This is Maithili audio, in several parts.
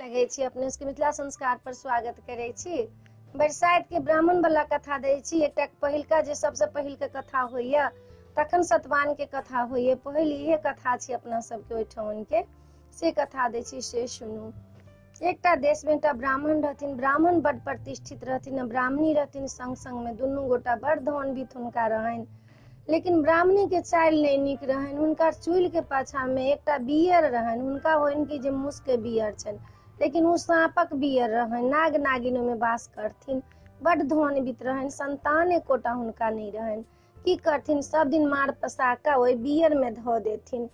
लगै छी, अपने सबके मिथिला संस्कार पर स्वागत करै छी। बरसाइत के ब्राह्मण वाला कथा दै छी। एकटा पहिलका जे सबसे पहिलके कथा होइया तखन सतवान के कथा होइया, पहिल इहे कथा छी अपना सबके ओहिठाम के, से कथा दै छी, से सुनू। एकटा देश में एकटा ब्राह्मण रहथिन, ब्राह्मण बड प्रतिष्ठित रहथिन, ब्राह्मणी रहथिन संग संग में, दुनू गोटा बड़ धन बीत हुनका रहनि। लेकिन ब्राह्मणी के चालि नहीं नीक रहनि, हुनका चूल के पाछा में एकटा बियर रहनि, हुनका होइन कि जे मूस के बियर छनि, लेकिन ओ साँपक बियर रहनि, नाग नागिन ओहिमे वास करथिन। बड धन बीत रहनि, संतान एकोटा हुनका नहीं रहनि। की करथिन, सब दिन मार पसा कऽ ओहि बियर में धऽ देथिन।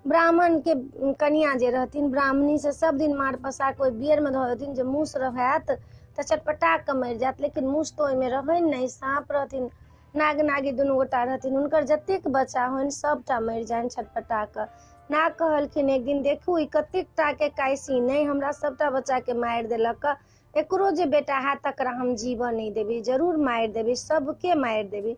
ब्राह्मण के कनिया जे रहथिन ब्राह्मणी से सब दिन मार पसा कऽ ओहि बियर में धऽ देथिन, जे मूस रहत तऽ चटपटा कऽ मरि जायत, लेकिन मूस तऽ ओहिमे रहनि नहि, साँप रहथिन, नाग नागी दुनू गोटा रहथिन। हुनकर जतेक बच्चा होइन सबटा मरि जाइन छटपटा कऽ। नाग कहलखिन एक दिन, देखू ई कतेक टा के काइसी नहि हमरा सबटा बच्चा के मारि देलक, एकरो जे बेटा हैत तकरा हम जीवन नहि देबै, जरूर मारि देबै, सबके मारि देबै।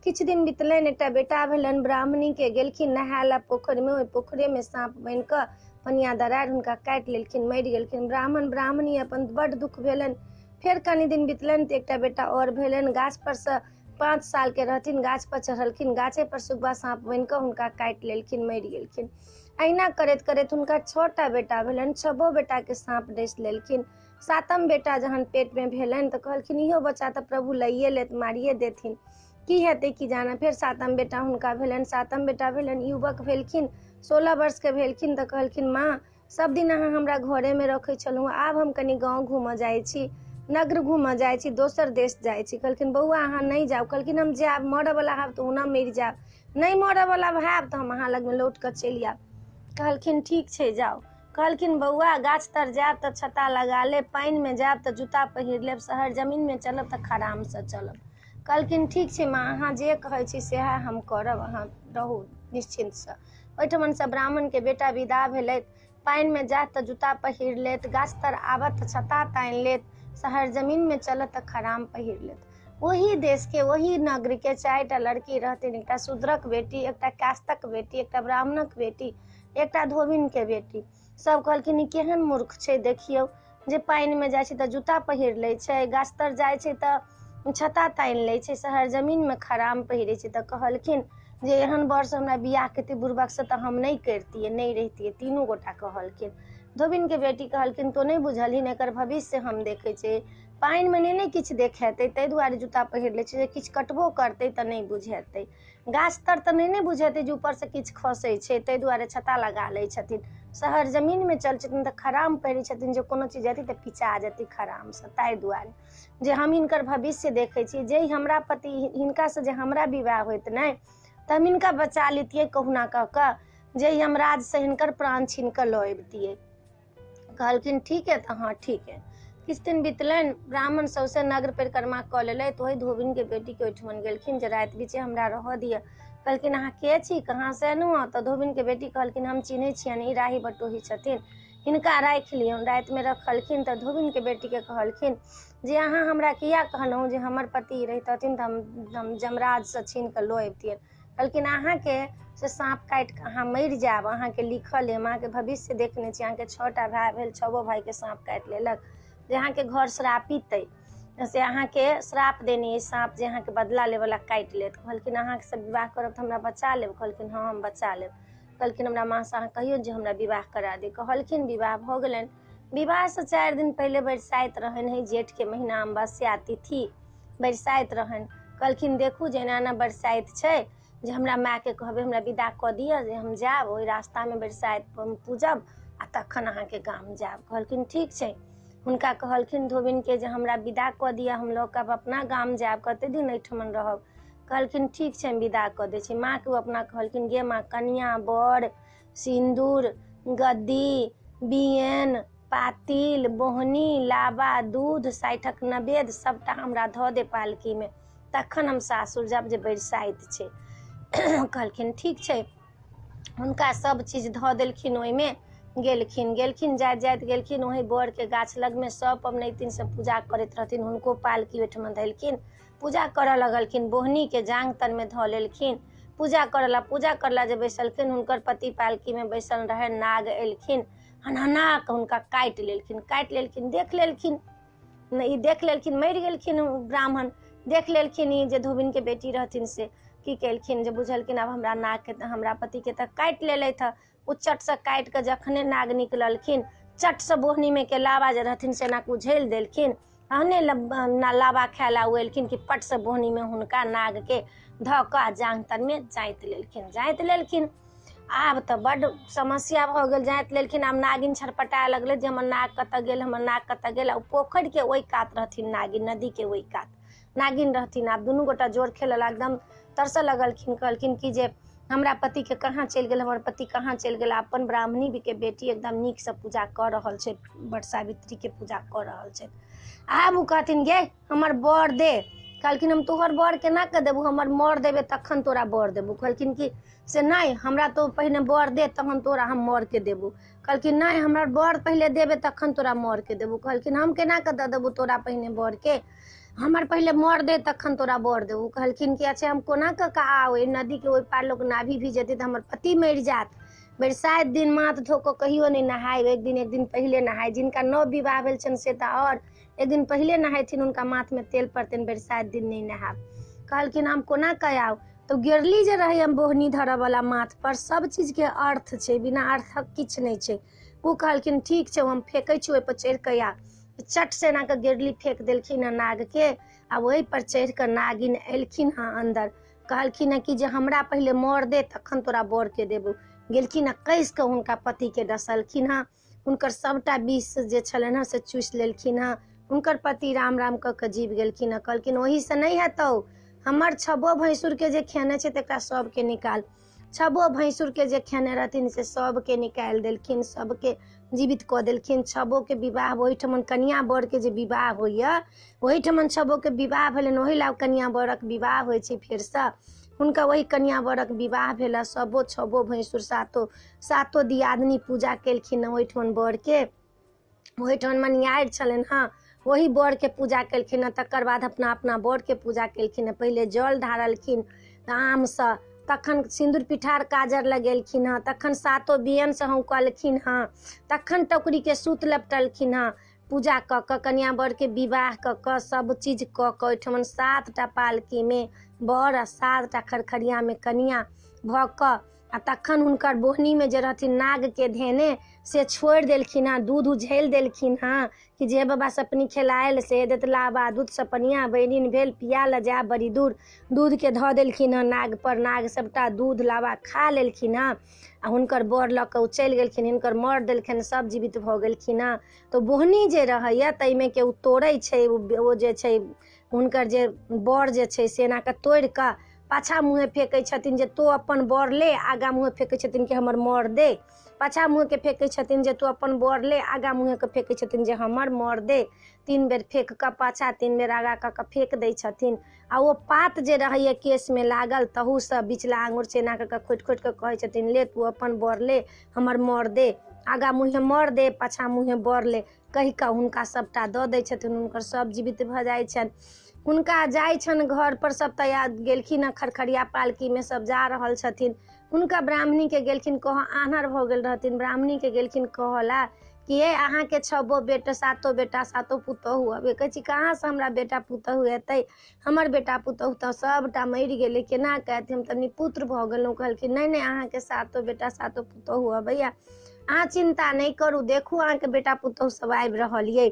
किछु दिन बितलनि, एकटा बेटा भेलनि ब्राह्मणी के, गेलखिन नहाय ला पोखरि में, ओहि पोखरे में साँप बनि कऽ पनिया दरारि हुनका काटि लेलखिन, मरि गेलखिन। ब्राह्मण ब्राह्मणी अपन बड दुख भेलनि। फेर कनि दिन बितलनि तऽ एकटा बेटा आओर भेलनि, गाछ पर से 5 साल के रहथिन, गाछ पर चढ़लखिन, गाछे पर सुग्गा साँप बनि कऽ हुनका काटि लेलखिन, मरि गेलखिन। अहिना करैत करैत हुनका 6टा बेटा भेलनि, 6 बेटा के साँप डसि लेलखिन। 7म बेटा जहन पेट में भेलनि तऽ कहलखिन इहो बच्चा तऽ प्रभु लैए लेत, मारिए देथिन, की हेतै की जाने। फेर 7म बेटा हुनका भेलनि, 7म बेटा भेलनि, युवक भेलखिन, 16 वर्ष के भेलखिन तऽ कहलखिन माँ सब दिन अहाँ हमरा घरे में रखै छलहुँ, आब हम कनि गाँव घूमऽ जाइ छी, नगर घूमऽ जाइ छी, दोसर देश जाइ छी। कहलखिन बौआ अहाँ नहि जाउ। कहलखिन हम जायब, मरऽवला हैब तऽ ओना मरि जायब, नहि मरऽवला हैब तऽ हम अहाँ लगमे लौट कऽ चलि आयब। कहलखिन ठीक छै जाउ। कहलखिन बौआ गाछ तर जायब तऽ छत्ता लगा लेब, पानिमे जायब तऽ जूता पहिर लेब, शहर जमीनमे चलब तऽ खरामसँ चलब। कहलखिन ठीक छै माँ, अहाँ जे कहै छी सएह हम करब, अहाँ रहू निश्चिन्तसँ। ओहिठमनसँ ब्राह्मणके बेटा विदा भेलथि, पानिमे जायत तऽ जूता पहिर लेत, गाछ तर आबत तऽ छत्ता तानि लेत, शहर जमीनमे चलत तऽ खराम पहिर लेत। ओही देशके ओही नगरके 4टा लड़की रहथिन, एकटा शूद्रक बेटी, एकटा कास्तक बेटी, एकटा ब्राह्मणक बेटी, एकटा धोबिनके बेटी। सब कहलखिन ई केहन मूर्ख छै, देखियौ जे पानिमे जाइ छै तऽ जूता पहिर लै छै, गाछ तर जाइ छै तऽ छत्ता तानि लै छै, शहर जमीनमे खराम पहिरै छै। तऽ कहलखिन जे एहन बरसँ हमरा बियाह करितै बुड़बकसँ तऽ हम नहि करितियै, नहि रहितियै। तीनू गोटा कहलखिन। धोबिनके बेटी कहलखिन तो नहि बुझलहिन, एकर भविष्य हम देखै छियै, पानिमे नहि ने किछु देखेतै ताहि दुआरे जूता पहिर लै छै, जे किछु कटबो करतै तऽ नहि बुझेतै, गाछ तर तऽ नहि ने बुझेतै जे ऊपरसँ किछु खसै छै, ताहि दुआरे छत्ता लगा लै छथिन। शहर जमीनमे चल छथिन तऽ खराम पहिरै छथिन, जे कोनो चीज हेतै तऽ पिचा जेतै खरामसँ, ताहि दुआरे जे हम हिनकर भविष्य देखै छी, जे हमरा पति हिनकासँ जे हमरा विवाह होइत नहि तऽ हम हिनका बचा लितियै कहुना कऽ कऽ, जे यमराजसँ हिनकर प्राण छीन कऽ लऽ अबितियै। कहलखिन ठीक है तऽ हाँ ठीक है। किछु दिन बितलनि, ब्राह्मण सौसे नगर परिक्रमा कऽ लेलथि, ओहि धोबिनके बेटीके ओहिठमन गेलखिन जे राति बीचे हमरा रहऽ दिअ। कहलखिन अहाँ के छी, कहाँसँ एलहुँ हँ? तऽ धोबिनके बेटी कहलखिन हम चिन्है छियनि, ई राही बटोही छथिन, हिनका राखि लियौन। रातिमे रखलखिन तऽ धोबिनके बेटीके कहलखिन जे अहाँ हमरा किया कहलहुँ जे हमर पति रहितथिन तऽ हम यमराजसँ छीन कऽ लऽ अबितियनि। कहलखिन अहाँके से साँप काटि कऽ अहाँ मरि जायब, अहाँके लिखल अइ, हम अहाँके भविष्य देखने छी, अहाँके 6टा भाय भेल, 6 भायके साँप काटि लेलक, जे अहाँके घर श्रापित अइ, से अहाँके श्राप देने अइ साँप, जे अहाँके बदला लेबऽला काटि लेत। कहलखिन अहाँके से विवाह करब तऽ हमरा बचा लेब? कहलखिन हँ हम बचा लेब। कहलखिन हमरा माँसँ अहाँ कहियौ जे हमरा विवाह करा दे। कहलखिन विवाह भऽ गेलनि। विवाहसँ 4 दिन पहिले बरसाइत रहनि, हे जेठके महीना अमावस्या तिथि बरसाइत रहनि। कहलखिन देखू जे एना एना बरसाइत छै, जे हमरा मायके कहबै हमरा विदा कऽ दिअ, जे हम जायब ओहि रास्तामे बरसाइत पूजब आ तखन अहाँके गाम जायब। कहलखिन ठीक छै। हुनका कहलखिन धोबिनके जे हमरा विदा कऽ दिअ, हम लऽ कऽ अपना गाम जायब, कते दिन एहिठमन रहब। कहलखिन ठीक छै हम विदा कऽ दै छी। माँके ओ अपना कहलखिन गे माँ, कनिया बर सिन्दूर गद्दी बियन पातिल बोहनी लाबा दूध 60 नवेद सबटा हमरा धऽ दे पालकीमे, तखन हम सासुर जायब जे बरसाइत छै। कहलखिन ठीक छै। हुनका सब चीज धऽ देलखिन ओहिमे। गेलखिन गेलखिन जाइत जाइत गेलखिन ओहि बड़के गाछ लगमे सब पबनैतिन सब पूजा करैत रहथिन, हुनको पालकी ओहिठमा धैलखिन, पूजा करऽ लगलखिन, बोहनीके जाँघ तरमे धऽ लेलखिन, पूजा करऽ ला जे बैसलखिन हुनकर पति पालकीमे बैसल रहै, नाग एलखिन, हनहना कऽ हुनका काटि लेलखिन। काटि लेलखिन, देख लेलखिन, ई देख लेलखिन, मरि गेलखिन ब्राह्मण। देख लेलखिन ई जे धोबिनके बेटी रहथिन, से की केलखिन जे बुझलखिन आब हमरा नागके, हमरा पतिके तऽ काटि लेलथि। ओ चटसँ काटि कऽ जखने नाग निकललखिन, चटसँ बोहनीमे के लावा जे रहथिन से एना कऽ उझेल देलखिन। अहने लावा खाय ला ओ एलखिन कि पटसँ बोहनीमे हुनका नागके धऽ कऽ आ जाँघ तरमे जाँति लेलखिन। जाँति लेलखिन, आब तऽ बड्ड समस्या भऽ गेल। जाँति लेलखिन, आब नागिन छटपटाए लगलै जे हमर नाग कतऽ गेल, हमर नाग कतऽ गेल। आ ओ पोखरिके ओहि कात रहथिन नागिन, नदीके ओहि कात नागिन रहथिन। आब दुनू गोटा जोर खेलऽ एकदम तरसऽ लगलखिन। कहलखिन कि जे हमरा पतिके कहाँ चलि गेल, हमर पति कहाँ चलि गेल। अपन ब्राह्मणीके बेटी एकदम नीकसँ पूजा कऽ रहल छै, बट सावित्रीके पूजा कऽ रहल छै। आब ओ कहथिन गे हमर बर दे। कहलखिन हम तोहर बर केना कऽ देबू, हमर मर देबे तखन तोरा बर देबू। कहलखिन कि से नहि, हमरा तो पहिने बर दे तहन तोरा हम मरके देबू। कहलखिन नहि, हमरा बर पहिले देबे तखन तोरा मरके देबू। कहलखिन हम केना कऽ दऽ देबू तोरा पहिने बरके, हमर पहिले मर दे तखन तोरा बर देबू। कहलखिन कि अच्छा हम कोना कऽ कऽ आउ, एहि नदीके ओहि पार लोक नाभी भी जेतै तऽ हमर पति मरि जायत। बरसाइत दिन माथ धो कऽ कहियो नहि नहायब, एक दिन एक दिन पहिले नहाय। जिनका नव विवाह भेल छनि से तऽ आओर एक दिन पहिले नहेथिन, हुनका माथमे तेल पड़तनि, बरसाइत दिन नहि नहायब। कहलखिन हम कोना कऽ आउ। तऽ गेरली जे रहै हम बोहनी धरऽवला माथ पर, सब चीजके अर्थ छै, बिना अर्थक किछु नहि छै। ओ कहलखिन ठीक छै, हम फेकै छी, ओहिपर चढ़ि कऽ आ। चट से एना कऽ गेरली फेक देलखिन हँ नागके, आ ओहिपर चढ़ि कऽ नागिन एलखिन हँ अन्दर। कहलखिन हँ कि जे हमरा पहिले मर दे तखन तोरा बरके देबू। गेलखिन हँ कसि कऽ हुनका पतिके डसलखिन हँ, हुनकर सबटा विष जे छलनि हँ से चूसि लेलखिन हँ। हुनकर पति राम राम कऽ कऽ जीव गेलखिन हँ। कहलखिन ओहिसँ नहि हेतौ, हमर छबो भैंसुरके जे खेने छै तकरा सबके निकाल। छबो भैंसुरके जे खेने रहथिन से सबके निकालि देलखिन, सबके जीवित कऽ देलखिन। छबोके विवाह ओहिठमन कनिया बरके जे विवाह होइए ओहिठमन छबोके विवाह भेलनि। ओहि लए कनिया बरक विवाह होइ छै फेरसँ। हुनका ओहि कनिया बरक विवाह भेल। सबो छबो भैंसुर सातो सातो दियादनी पूजा केलखिन हँ ओहिठमन बरके। ओहिठमन मनियारि छलनि हँ, ओही बरके पूजा केलखिन हँ। तकर बाद अपना अपना बरके पूजा केलखिन हँ। पहिले जल ढारलखिन आमसँ, तखन सिन्दूर पिठार काजर लगेलखिन हँ, तखन सातो बियनसँ हौकलखिन हँ, तखन टोकरीके सूत लपटलखिन हँ। पूजा कऽ कऽ कनिया बरके विवाह कऽ कऽ सब चीज कऽ कऽ ओहिठमन 7टा पालकीमे बर आ 7टा खरखरियामे कनिया भऽ कऽ आ तखन हुनकर बोहनीमे जे रहथिन नागके धेने से छोड़ि देलखिन हँ, दूध उझेल देलखिन हँ कि जे बाबा सपनी खेलायल से देत लाबा दूध सपनिया बैरिन भेल पिया लऽ जाय बड़ी दूर। दूधके धऽ देलखिन हँ नाग पर, नाग सबटा दूध लाबा खा लेलखिन हँ आ हुनकर बर लऽ कऽ ओ चलि गेलखिन। हिनकर मर देलखिन, सब जीवित भऽ गेलखिन हँ। तऽ बोहनी जे रहैया ताहिमे के ओ तोड़ै छै, ओ जे छै हुनकर जे बर जे छै से एना कऽ तोड़ि कऽ पाछा मुँहे फेकै छथिन जे तू अपन बर ले, आगा मुँहे फेकै छथिन कि हमर मर दे। पाछा मुँहके फेकै छथिन जे तू अपन बर ले, आगा मुँहेके फेकै छथिन जे हमर मर दे। 3 बेर फेक कऽ पाछा 3 बेर आगा कऽ कऽ फेक दै छथिन। आ ओ पात जे रहैया केशमे लागल तहूसँ बिचला आङ्गुर से एना कऽ कऽ खोटि खोटि कऽ कहै छथिन ले तू अपन बर ले, हमर मर दे, आगा मुँहे मर दे, पाछा मुँहे बर ले, कहि कऽ हुनका सबटा दऽ दै छथिन। हुनकर सब जीवित भऽ जाइ छनि। हुनका जाइ छनि घर पर, सब तैयार गेलखिन हँ, खरखरिया पालकीमे सब जा रहल छथिन। हुनका ब्राह्मणीके गेलखिन कह, आन्हर भऽ गेल रहथिन, ब्राह्मणीके गेलखिन कहऽ कि हे अहाँके 6 बेटा 7 बेटा 7 पुतहु अबै। कहै छी कहाँसँ हमरा बेटा पुतहु एतै, हमर बेटा पुतहु तऽ सबटा मरि गेलै, केना कऽ एतै, हम तऽ निपुत्र भऽ गेलहुँ। कहलखिन नहि नहि अहाँके 7 बेटा 7 पुतहु अबैया, अहाँ चिन्ता नहि करू, देखू अहाँके बेटा पुतहु सब आबि रहल ये।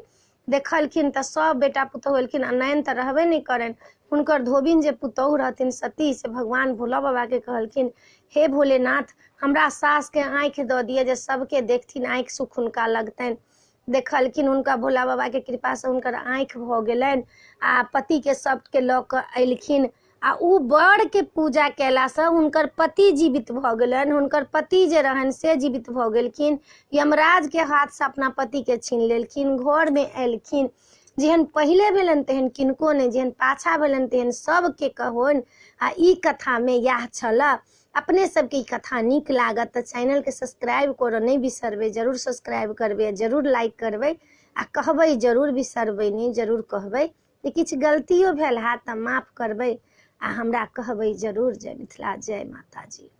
देखलखिन तऽ सब बेटा पुतहु एलखिन आ नयन तऽ रहबे नहि करनि। हुनकर धोबिन जे पुतहु रहथिन सती, से भगवान भोला बाबाके कहलखिन हे भोलेनाथ हमरा सासके आँखि दऽ दिअ जे सबके देखथिन, आँखि सुख हुनका लगतनि। देखलखिन हुनका भोला बाबाके कृपासँ हुनकर आँखि भऽ गेलनि आ पतिके सबके लऽ कऽ एलखिन। आ ओ बरके पूजा कयलासँ हुनकर पति जीवित भऽ गेलनि। हुनकर पति जे रहनि से जीवित भऽ गेलखिन। यमराजके हाथसँ अपना पतिके छीन लेलखिन। घरमे एलखिन, जेहन पहिले भेलनि तेहन किनको नहि, जेहन पाछा भेलनि तेहन सबके कहोनि। आ ई कथामे इएह छलऽ। अपने सबके ई कथा नीक लागत तऽ चैनलके सब्सक्राइब करऽ नहि बिसरबै, जरूर सब्सक्राइब करबै, जरूर लाइक करबै आ कहबै जरूर, बिसरबै नहि, जरूर कहबै जे किछु गलतियो भेल हैत तऽ माफ करबै आ हमरा कहबै जरूर। जय मिथिला, जय माताजी।